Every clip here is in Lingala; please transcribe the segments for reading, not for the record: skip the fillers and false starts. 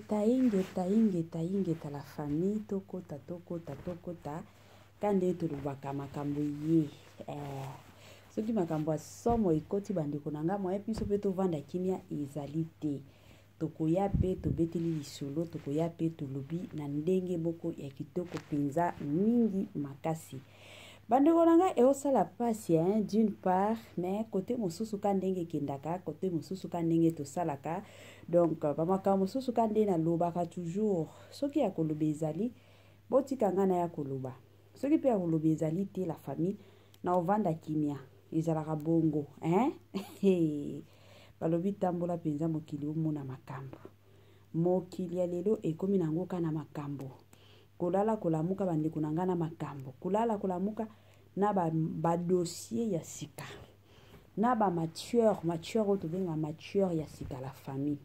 Ingeta, ingeta, ingeta, ingeta la famille, tokota, tokota, tokota. Ka nde tolobaka makambo ye. Eh, soki makambo ya somo ekoti bandeko na nga moye biso mpe tovanda kimia ezali te. Tokoya mpe tobeteli lisolo, tokoya mpe tolobi na ndenge moko ya kitoko mpenza mingi makasi. Bandeko na ngai eosala mpasi hein, d'une part, mais côté mosusu ka ndenge ekendaka, côté mosusu ka ndenge tosalaka. Donc bamakambo mosusu ka nde nalobaka toujours, soki ya koloba ezali, botika ngai na ya koloba. Soki mpe ya koloba ezali te la famille, na ovanda kimia, ezalaka bongo hein? Balobi tambola mpenza mokili omona makambo. Mokili ya lelo ekomi na yango kaka na makambo. Kolala kolamuka bandeko na ngai na makambo. Kolala kolamuka na ba, ba dossier ya sika. Na ba mature, mature oyo tobenga mature ya sika la famille.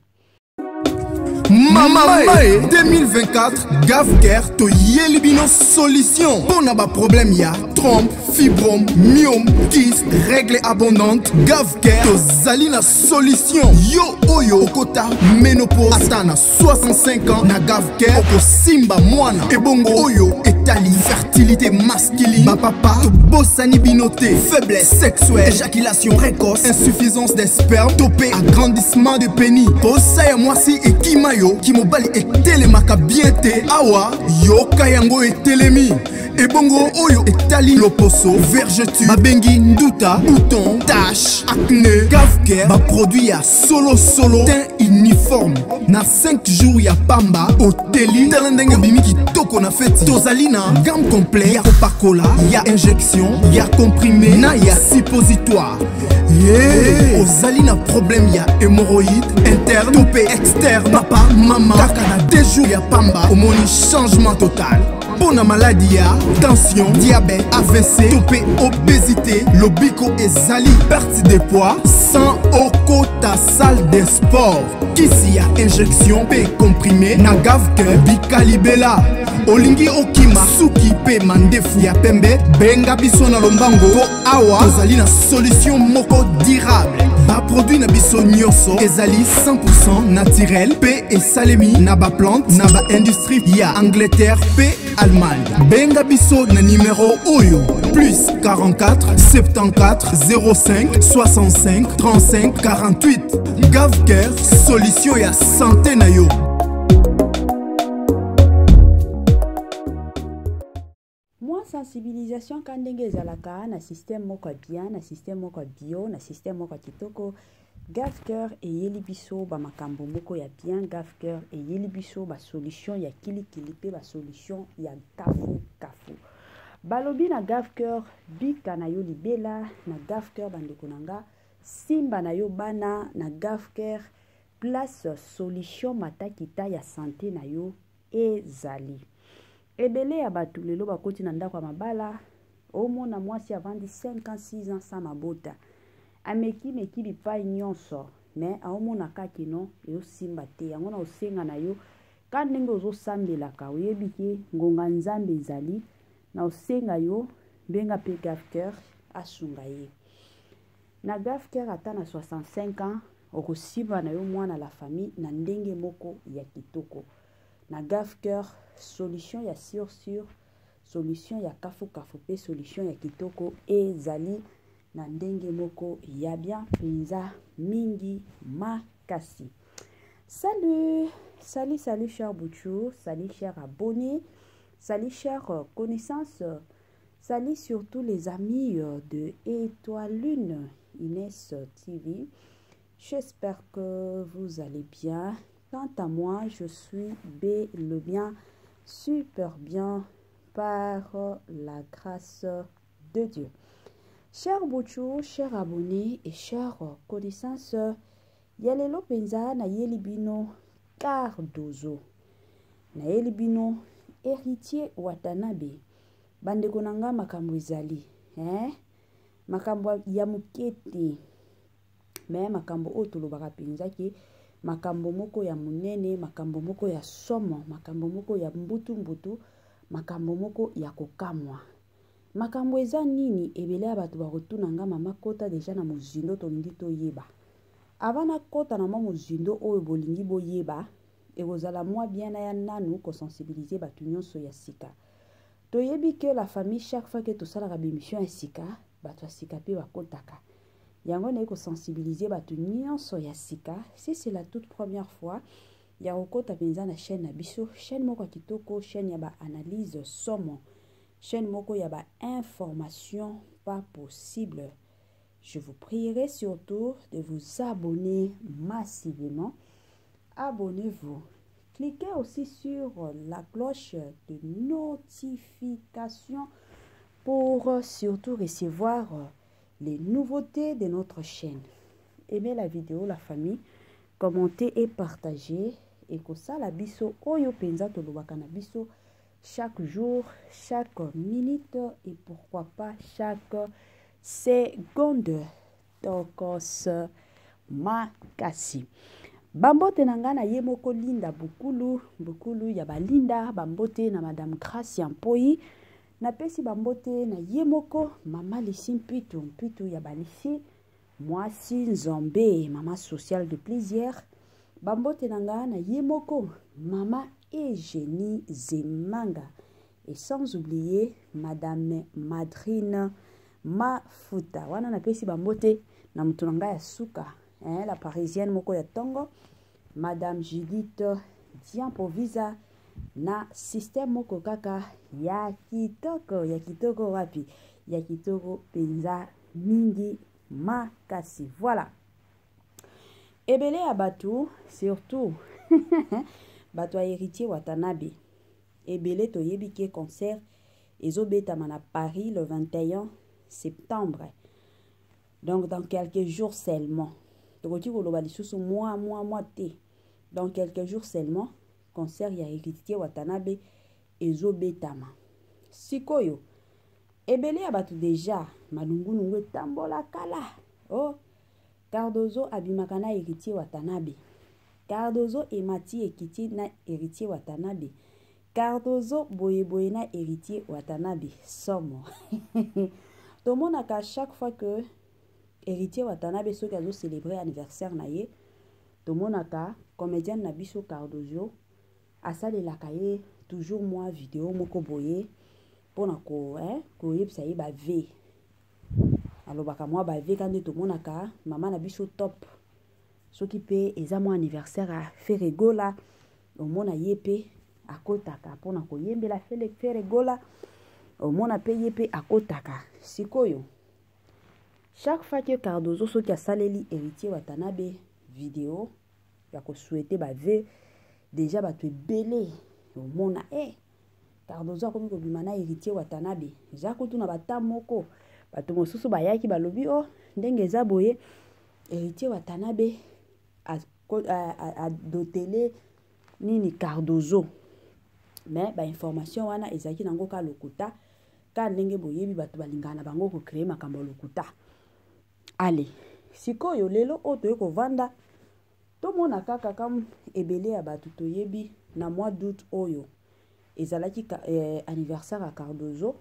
Mama Mae 2024 Gavcare toyeli bino solution mpo na baproblème ya trompe, fibrome, myome, kyste, règle abondante. Gavcare tozali na solution. Yo oyo okota ménopause ata na 65 ans, na Gavcare okosimba mwana. Ebongo oyo etali fertilité masculine, bapapa tobosani bino te. Faiblesse sexuelle, éjaculation précoce, insuffisance des spermes to mpe agrandissement de pénis, posa ya mwasi ekima yo, kimobali etelemaka bien te, awa yoka yango etelemi. Ebongo oyo etali loposo, vergeture babengi nduta, bouton, tache, acné, Gavcare baproduit ya solo solo, teint uniforme na 5 jours ya pamba oteli. Tala ndenge obimi kitoko na feti. Tozali na gamme complet ya kopakola, ya injection, ya comprimé na ya suppositoire. Yeah. Ozali na problème ya hémorroïde interne to mpe externe, papa mama, kaka na 2 jours ya pamba omoni changement total. Mpo na maladi ya tension, diabète, AVC to mpe obésité, lobiko ezali perte de poids sans okota salle de sport. Kisi ya injection mpe comprimé na Gavcare bikalibela. Olingi okima suki mpe mandefu ya pembe, benga biso na lombango mpo awa tozali na solution moko durable. Baproduit na biso nyonso ezali 100% naturel mpe esalemi na baplante na baindustrie ya Angleterre mpe Allemagne. Benga biso na numero oyo plus 44 74 05 65 35 48. Gavcare, solution ya santé na yo. Mwa sensibilisation ka ndenge ezalaka na système moko ya bien, na système moko ya bio, na système moko ya kitoko. Gavcare eyeli biso ba makambo moko ya bien, Gavcare eyeli biso ba solution ya kilikili pe ba solution ya kafu kafu. Balobi na Gavcare bika na yo libela, na Gavcare bandeko na nga, simba na yo bana, na Gavcare place solution matakita ya santé na yo ezali. Ebele ya bato lelo bakoti na ndako ya mabala, omona mwasi avandi 5 ans 6 ans sans mabota, ameki meki bipai nyonso mais aomona kaka no ezosimba te. Yango na osenga na yo ka ndenge ozosambelaka, oyebi ke ngonga Nzambe ezali, na osenga yo benga mpe Gavcare asunga ye. Na Gavcare ata na 65 ans okosimba na yo mwana la famille na ndenge moko ya kitoko. Na Gavcare solution ya sur sur, solution ya kafu kafu pe solution ya kitoko ezali na ndenge moko ya bien mpenza mingi makasi. Salut, salut, salut cher Bouchou, salut cher abonné, salut cher connaissance, salut surtout les amis de Étoile Lune Inès TV. J'espère que vous allez bien. Quant à moi, je suis bel et bien, super bien par la grâce de Dieu. Cher Bouchou, cher abonné et chère connaissance, ya lelo penza na yeli bino Cardozo, na yeli bino héritier Watanabe. Bandeko na nga makambo ezali, hein? Makambo ya moke te, mais makambo oyo tolobaka mpenza ke makambo moko ya monene, makambo moko ya somo, makambo moko ya mbutu mbutu, makambo moko ya kokamwa. Makambo eza nini? Ebele ya bato bakotuna nga mama kota deja na mozindo, tolingi toyeba. Avant nakota na mwa mozindo oyo bolingi boyeba, Ekozala mwa bien naya nanu ko sensibiliser batu nyonso ya sika. Toyebi que la famille chaque fois que tosalaka ba emission ya sika, bato ya sika pe bakotaka. Yango naye ko sensibiliser bato nyonso ya sika, si c'est la toute première fois ya kokota mpenza na chaîne na biso, chaîne moko ya kitoko, chaîne ya ba analyse somo, chaîne moko ya ba information pas possible. Je vous prierai surtout de vous abonner massivement. Abonnez-vous. Cliquez aussi sur la cloche de notification pour surtout recevoir les nouveautés de notre chaîne. Aimez la vidéo, la famille, commentez et partagez. Et kosala biso oyo penza tolobaka na biso chaque jour, chaque minute et pourquoi pas chaque seconde. Tokos makasi. Bambote na nga na ye moko Linda Bukulu, Bukulu ya balinda, bambote na Madame Gracia Mpoyi. Napesi bambote na ye moko Mama Lisi Mpitu, Mpitu ya balisi, mwasi Nzambe, mama sociale de plaisir. Bambote na nga na ye moko Mama Eugénie Zemanga. Et sans oublier Madame Madrine Mafuta. Wana napesi bambote na mutu na ngai ya suka, hein, la parisienne moko ya tongo, Madame Judith Diampovisa na système moko kaka ya kitoko, ya kitoko wapi? Ya kitoko penza mingi makasi. Voilà. Ebele ya bato, surtout bato ya Héritier Watanabe, ebele toyebi ke concert ezobetama na Paris le 21 septembre. Donc dans quelques jours seulement. Tokoki koloba lisusu mwa mwa mwa te. Dans quelques jours seulement, concert ya Héritier Watanabe ezobetama. Sikoyo, ebele ya bato deja malungunungu etambola kala. Oh, Cardozo abimaka na Héritier Watanabe. Cardozo emati ekiti na Héritier Watanabe. Cardozo boye boye na Héritier Watanabe. Somo. Tomonaka chaque fois que Héritier Watanabe soki azo célébrer anniversaire na ye, tomonaka comédienne na biso Cardozo asalelaka ye toujours mwa vidéo moko boye mpona ko, eh, koyebisa ye ba V. Alobaka mwa ba V ka nde tomonaka mama na biso top. Soki pe eza mwa anniversaire ya Ferre Gola, omona ye pe akotaka mpona koyembela Ferre Gola, omona pe ye pe akotaka. Sikoyo chaque fois que Cardozo soki asaleli Héritier Watanabe vidéo ya ko souhaiter ba vœux, déjà bato ebele omona Cardozo akomi kobima na Héritier Watanabe. Eza kutu na bata moko bato mosusu bayaki balobi oh ndenge eza boye Héritier Watanabe adotele nini Cardozo. Mais ba information wana ezalaki nango ka lokuta, ka ndenge boyebi bato balingaka na bango ko créer makambo ya lokuta. Allez, sikoyo lelo oyo toye kovanda tomona kaka kam ebele ya bato toyebi na mois d'août oyo ezalaki anniversaire ya Cardozo.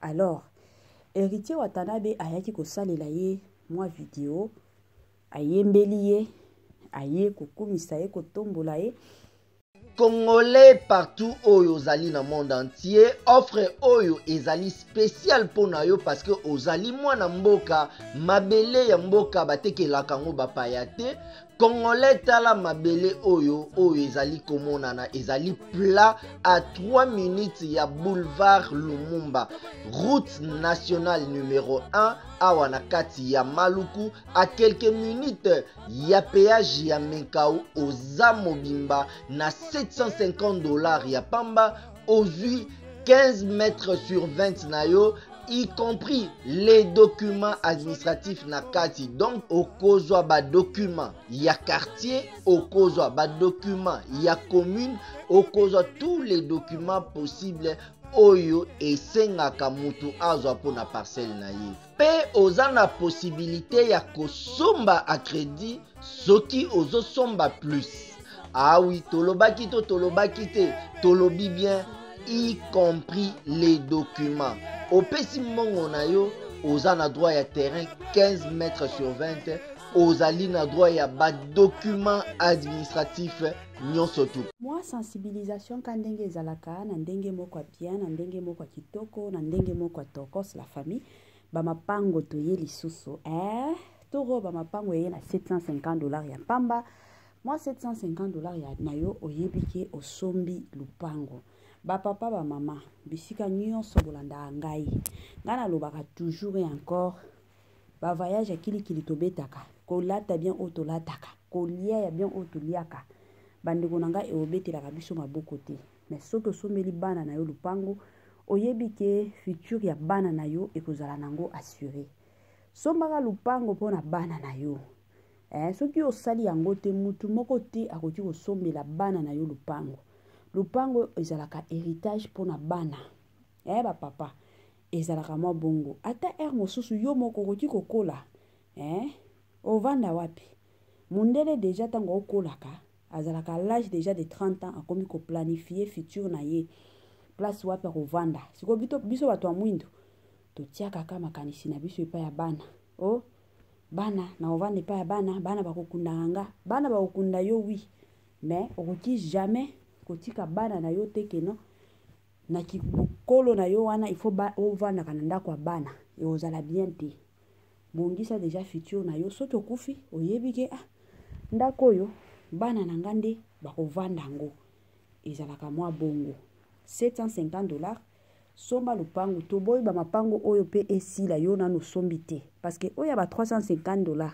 Alors Héritier Watanabe ayaki kosalela ye mwa vidéo, ayembeli ye, aye kokumisa ye, kotombola ye. Congolais partout oyo ozali na monde entier, offre oyo ezali spécial mpo na yo parce que ozali mwana mboka, mabele ya mboka batekelaka yango bapaya te. Congolais tala mabele oyo, oyo ezali komonana, ezali plat à 3 minutes ya boulevard Lumumba, route nationale numéro 1 awa na kati ya Maluku, à quelques minutes ya péage ya Menkao, oza mobimba na 750 $ ya pamba, ozwi 15 mètres sur 20 na yo, y compris les documents administratifs na kati. Donc okozwa ba documents ya quartier, okozwa ba documents ya commune, okozwa tous les documents possibles oyo esengaka mutu azwa mpona parcelle na ye. Pe oza na possibilité ya kosomba à crédit soki ozosomba plus. Ah oui, tolobaki to tolobaki te, tolobi bien, y compris les documents. Opesi mbongo na yo, oza na droit ya terrain 15 mètres sur 20, ozali na droit ya ba documents administratifs nyonso tu. Mwa sensibilisation ka ndenge ezalaka, na ndenge moko ya bien, na ndenge moko ya kitoko, na ndenge moko ya tokos. La famille, bamapango toye lisusu, eh? Toro bamapango eye na 750 $ ya pamba. Mwa 750 $ ya na yo, oyebi ke osombi lupango. Bapapa, bamama, bisika nyonso bolandaka ngai, ngai nalobaka toujours et encore: bavoyage ya kilikili tobetaka, kolata bien oyo tolataka, kolia ya bien oyo toliaka, bandeko na ngai, eobetelaka biso maboko te. Mais soki osombeli bana na yo lupango, oyebi ke futur ya bana na yo ekozala nango assuré. Sombaka lupango mpona bana na yo, eh, soki osali yango te, mutu moko te akoki kosombela bana na yo lupango. Lupango ezalaka héritage mpona bana, eh, bapapa, ezalaka mwa bongo. Ata heure mosusu yo moko okoki kokola, eh? Ovanda wapi? Mondele déjà, ntango okolaka, azalaka l'âge déjà de 30 ans, akomi koplanifier futur na ye, place wapi akovanda. Sikoyo biso bato ya mwindo totiaka kaka makanisi na biso epai ya bana. O oh, bana na kovanda epai ya bana, bana bakokundaka nga, bana bakokunda yo, oui, mais okoki jamais kotika bana na yo te keno na kikolo na yo wana. Il faut ovandaka na ndako ya bana, ekozala bien te. Bongisa déjà futur na yo. Soki okufi, oyebi ke ah, ndako oyo bana na nga nde bakovanda yango. Ezalaka mwa bongo. 750 $, somba lupangu. Toboyi bamapango oyo mpe esila, yo nano osombi te, parce que oyo ya ba 350 $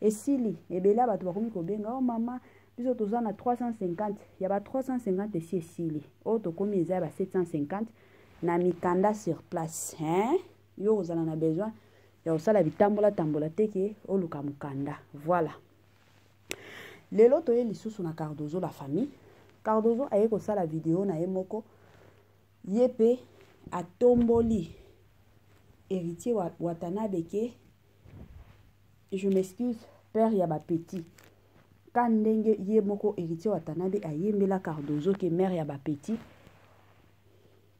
esili. Ebele ya bato bakomi kobenga: "O oh, mama, biso toza na 350." Ya ba 350 esi esili. Oyo tokomi eza ya ba 750 na mikanda sur place, hein? Yo kozala na besoin ya kosala bitambola-tambola te ke oluka mokanda. Voilà, lelo toye lisusu na Cardozo. La famille, Cardozo aye kosala video na ye moko, ye mpe atomboli Héritier Watanabe ke, je m'excuse, père ya bapetits, ka ndenge ye moko Héritier Watanabe ayembela Cardozo ke mère ya bapetits.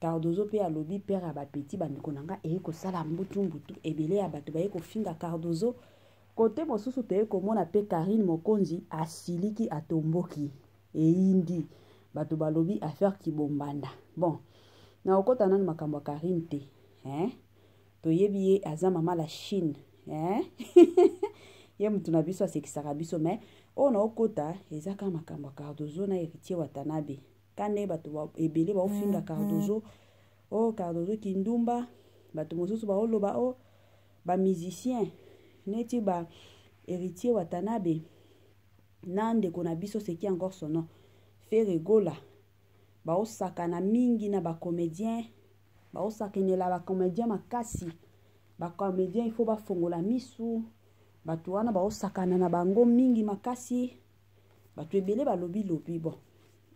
Cardozo mpe alobi père ya bapetits. Bandeko na nga, eye kosala mbutu mbutu, ebele ya bato baye kofinga Cardozo. Kote mosusu toye komona mpe Karine Mokonzi asiliki, atomboki, eyindi, bato balobi affaire kibombanda. Bon, na okota nanu makambo ya Karine te, hein? Toyebi ye aza mama la Chine, hein? Ye mutu na biso asekisaka biso. Mais oyo na okota eza kaka makambo ya Cardozo na Héritier Watanabe, ka ndenge bato ebele baofinga Cardozo: o oh, Cardozo kindumba. Bato mosusu baoloba: o oh, bamusicien neti ba Héritier Watanabe na ndeko na biso, c'est qui encore son nom, Ferre Gola, baosakana mingi na bacomédien, baosakanela bacomédien makasi. Bacomédien, il faut bafongola misu. Bato wana baosakana na bango mingi makasi. Bato ebele balobi lobi. Bon,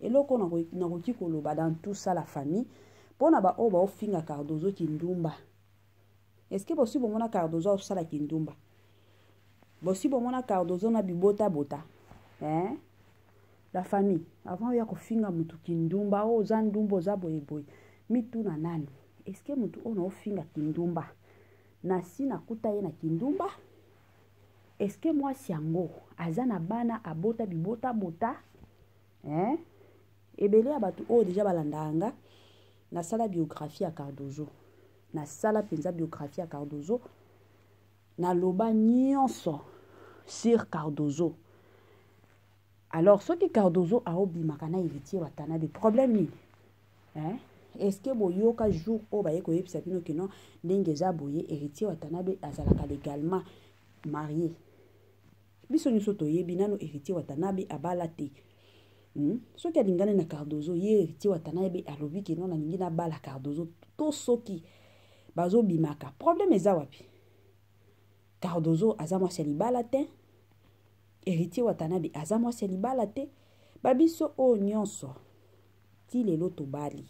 eloko nakoki koloba dans tout ça, la famille, mpona baoyo baofinga Cardozo kindumba, est-ce bosi bomona Cardozo osala kindumba? Bosi bomona Cardozo na bibotabota, hein? La famille, avant oya kofinga motu kindumba, oyo oza ndumba, oza boyeboye, mituna nani: est-ce motu oyo naofinga kindumba, nasi nakuta ye na kindumba? Est-ce mwasi yango aza na bana, abota bibotabota, hein? Ebele ya bato oyo déjà balandaka nga, nasala biographie ya Cardozo, nasala mpenza biographie ya Cardozo, naloba nyonso sur Cardozo. Alors soki Cardozo aobimaka na Héritier Watanabe, problème nini, hein? Est-ce que boyoka jour oyo baye koyebisa bino keno ndenge eza boye, Héritier Watanabe azalaka légalement marié? Biso nyonso toyebi nano Héritier Watanabe abala te, Soki alingani na Cardozo, ye Héritier Watanabe alobi keno nalingi nabala Cardozo, to soki bazobimaka, problème eza wapi? Cardozo aza mwasi ya libala te, Héritier Watanabe aza mwasi ya libala te. Babiso oyo nyonso ti lelo tobali,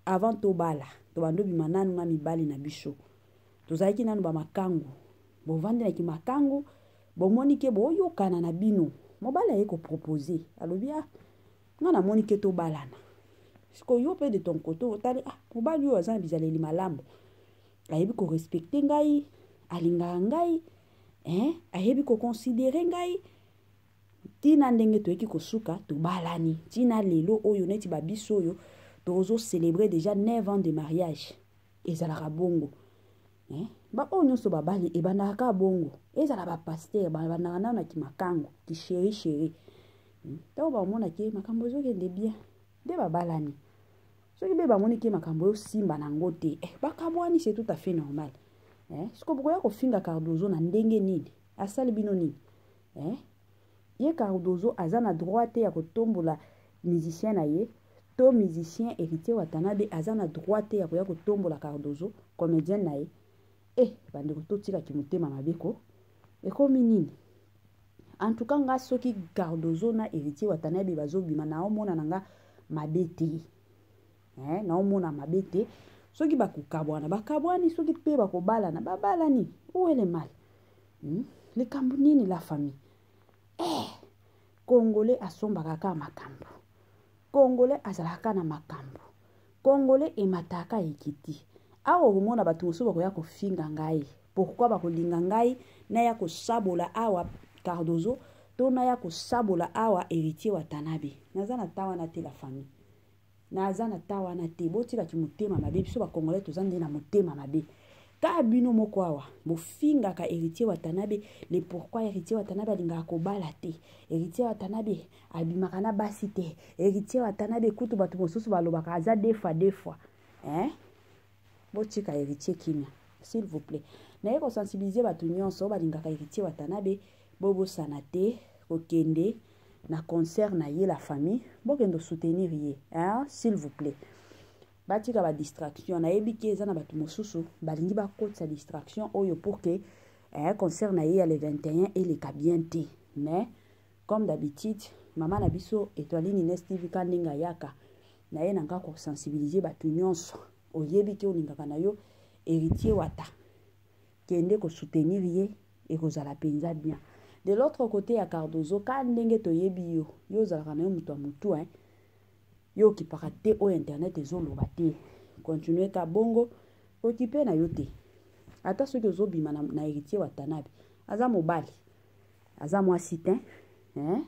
avant tobala tobandi obima nanu na mibali na biso, tozalaki nanu bamakangu. Bovandelaki makangu, bomoni ke boyokana na bino, mobali aye koproposer, alobi: "Ah, nga namoni ke tobalana." Sikoyo yo mpe de ton côté otali: "Ah, mobali oyo aza na bizaleli malamu, ayebi korespecter ngai, alingaka ngai, hein? Ayebi koconsidérer ngai." Ntina ndenge toyeki kosuka tobalani ntina lelo oyo neti babiso oyo tozo célébrer déjà 9 ans de mariage. Ezalaka bongo eh? Baoyo nyonso babali ebandaka kaka bongo, ezala bapaster babandaka nano na kimakango kisheri sheri, ntango bamonaki makambo ezokende bien nde babalani. Soki mpe bamoni ke makambo oyo simba nango te, eh, bakabwani, c'est tout à fait normal, eh? Siko bokoya kofinga Cardozo na ndenge nini? Asali bino nini, eh? Ye Cardozo aza na droit te ya kotombola musicien na ye, to musicien Héritier Watanabe aza na droit te ya koya kotombola Cardozo comédien na ye? Eh, bandeko, totikaki motema mabe ko, ekomi nini? En tout cas nga, soki Cardozo na Héritier Watanabe bazobima, naomona na nga mabe te, eh, naomona mabe te. Soki bakokabwana, bakabwani. Soki mpe bakobalana, babalani. Où est le mal, Likambo nini, la famille? Eh, Congolais asombaka kaka makambo, Congolais azalaka na makambo, Congolais emataka ekiti. Awa okomona bato mosusu bakoya kofinga ngai. Pourquoi bakolinga ngai naya kosabola awa Cardozo to naya kosabola awa Héritier Watanabe? Naza na ta wana te, la famille, naza na ta wana te. Botikaki motema mabe. Biso Bacongolais toza nde na motema mabe. Kaka bino moko awa bofingaka Héritier Watanabe, le pourquoi Héritier Watanabe alingaka kobala te, Héritier Watanabe abimaka na basi te, Héritier Watanabe kutu bato mosusu balobaka aza deux fois deux fois, hein? Botika Héritier kimia, s'il vous plaît. Naye kosensibiliser bato nyonso balingaka Héritier Watanabe, bobosana te kokende na concert na ye. La famille, bokende soutenir ye, hein? S'il vous plaît, batika badistraction. Nayebi ke eza na bato mosusu balingi bakotisa distraction oyo pour que concert na ye ya le 21 eleka bien te. Mais comme d'habitude, mama na biso Etoiline Ines TV, ka ndenge ayaka na ye na nga kosensibiliser bato nyonso, oyebi ke olingaka na yo Héritier Wata, kende kosoutenir ye, ekozala mpenza bien. De l'autre côté ya Cardozo, ka ndenge toyebi yo, yo ozalaka na yo moto ya motu, hein? Yo okipaka te oyo internet ezoloba te. Continue ka bongo, okipe na yo te. Ata soki ozobima na Héritier Watanabe, aza mobali, aza mwasi te, hein?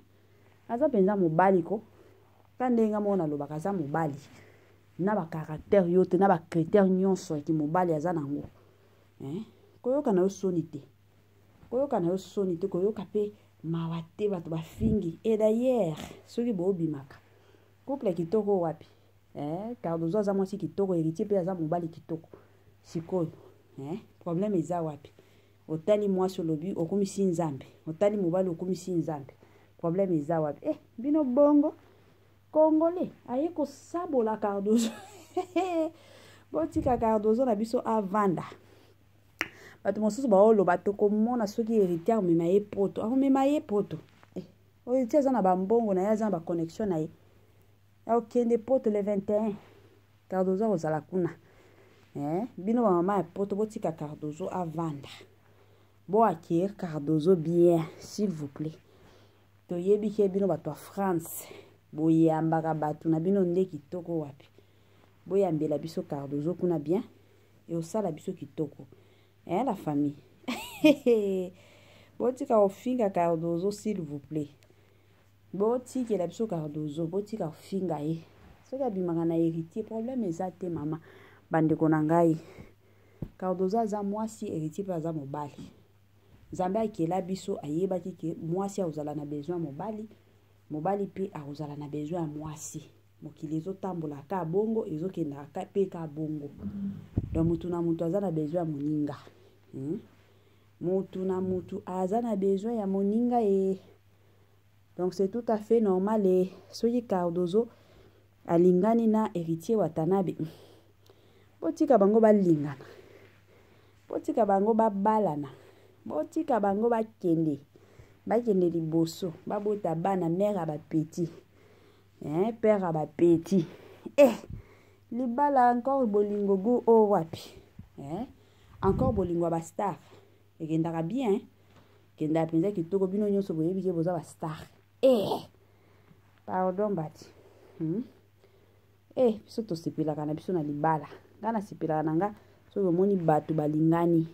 Aza mpenza mobali ko, ka ndenge moko nalobaka, aza mobali na bacaractère yo te, na bacritère nyonso eki mobali aza nango, hein? Koyoka na yo soni te, koyoka na yo soni te, koyoka mpe mawa te bato bafingi. Et d'ailleurs, soki boobimaka, couple kitoko wapi, eh? Cardozo aza mwasi kitoko, Héritier mpe aza mobali kitoko. Sikoyo, eh? Problème eza wapi? Otali mwasi, olobi okomisi Nzambe, otali mobali, okomisi Nzambe. Problème eza wapi? Eh, bino bongo, Congolais aye kosabola Cardozo. Botika Cardozo na biso avanda. Bato mosusu baoloba tokomona soki Héritier amema ye Poto, akomema ye Poto, eh, Héritier aza na bambongo na ye, aza na baconnexion na ye, akokende Poto le 21. Cardozo akozala kuna, eh? Bino bamama ya Poto, botika Cardozo avanda, boaccueillir Cardozo bien, s'il vous plaît. Toyebi ke bino bato ya France boyambaka bato na bino nde kitoko wapi. Boyambela biso Cardozo kuna bien, eosala biso kitoko, eh, la famille. Botika kofinga Cardozo, s'il vous plaît. Botikela biso Cardozo, botika kofinga ye. Soki abimaka na Héritier, problème eza te. Mama, bandeko na ngai, Cardozo aza mwasi, Héritier mpe aza mobali. Nzambe akela biso, ayebaki ke mwasi akozala na besoin ya mobali, mobali mpe akozala na besoin ya mwasi. Mokili ezotambola ka bongo, ezokendaka mpe ka bongo. Donc mutu na mutu aza na besoin ya moninga, Mutu na mutu aza na besoin ya moninga e, donc c'est tout à fait normal. E soki Cardozo alingani na Héritier Watanabe, botika bango balingana, botika bango babalana, botika bango bakende, bakende liboso, babota bana, mère ya bapetits, hein, père ya bapetits. Eh, libala encore, bolingo gu o wapi, eh? Encore bolingo ya bastar ekendaka bien, ekendaka mpenza kitoko. Bino nyonso boyebi ke boza bastar. Eh, pardon bati, Eh, biso tosepelaka na biso na libala. Ngai nasepelaka na nga soki omoni bato balingani.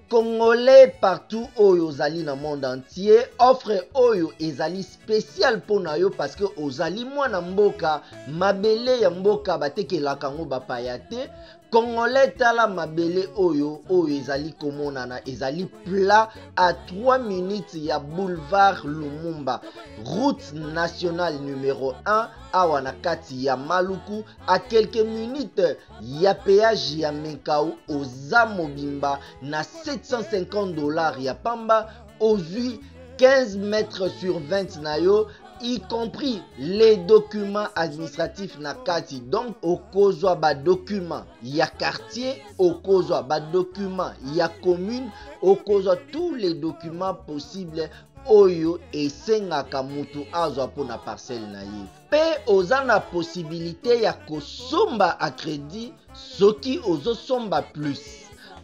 Congolais partout oyo ozali na monde entier, offre oyo ezali spécial mpo na yo parce que ozali mwana mboka, mabele ya mboka batekelaka yango bapaya te. Congolais, tala mabele oyo oyo ezali komonana, ezali plat à 3 minutes ya boulevard Lumumba, route nationale numéro 1 awa na kati ya Maluku, à quelques minutes ya péage ya Menkao. Oza mobimba na 750 $ ya pamba, ozwi 15 mètres sur 20 na yo, y compris les documents administratifs na kati. Donc okozwa badocument ya quartier, okozwa badocument ya commune, okozwa tous les documents possibles oyo esengaka mutu azwa mpona parcelle na ye. Mpe oza na possibilité ya kosomba à crédit soki ozosomba plus.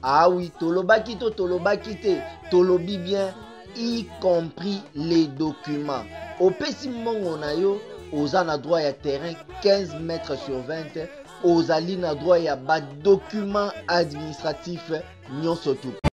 Ah oui, tolobaki to tolobaki te? Tolobi bien, y compris les documents. Opesi mbongo na yo, oza na droit ya terrain 15 mètres sur 20, ozali na droit ya badocument administratif nyonso tu.